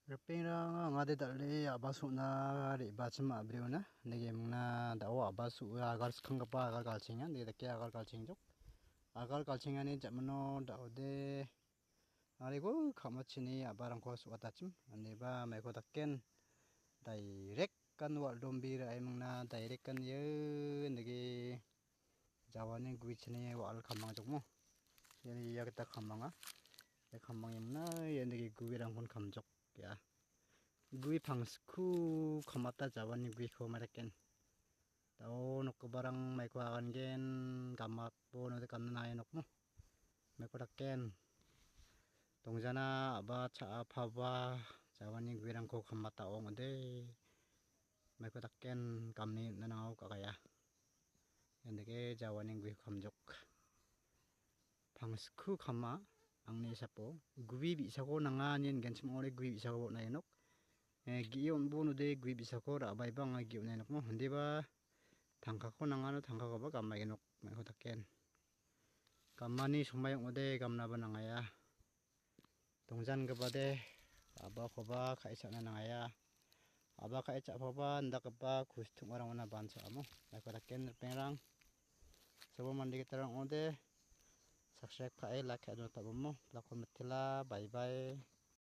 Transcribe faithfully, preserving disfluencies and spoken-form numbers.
Ripengrang, anga de dal·e a·ba so·na re·bachim a·briona. Nege mingna da·o a·ba so·e agar skanggipa agar galchenga. Nege dake agar galchengjok. Agar galchengani jamino da·ode areko kamachini a·barangko so·atachim. Aneba maiko daken direct kan wal·dombi ra·e mingna direct kan ye nege jawani guichini wal kamangjokmo. Iani ia gita kamanga. Ia kamang imna ia nege guirangkon kamjok ya. Gui pangsiku kamata jawani guiko maraken. Dao nokgiparang maiko agangen gamatbo node kamna nai nokmo. Maiko daken. Dongjana a·ba cha·a paba jawani guirangko kamata ong·ode. Maiko daken gamni nangao ka·gaia. Ian dake jawani gue kamjok. Pangsiku kama angni sapo. Gue bi·sako nanga ine ingenchim ong·ode gue bi·sako on·a ia nok. Eh, ge·e on·bo node gue bi·sako ra·baiba anga ge·e on·a ia nokmo. Indiba tangkako nangano tangkakoba gamai ia nok. Maiko daken. Gamani somai ong·ode gamnaba nangaia. Dongjangipade a·bakoba ka·e cha·na nangaia. A·ba ka·e cha·paba indakgipa kusitongarangona ban cha·amo. Maiko daken ripengrang. Sobo mande gitarang ong·ode subscribe ka·e like ka·e donatna ta·bomo. Blakon mitela, bye bye.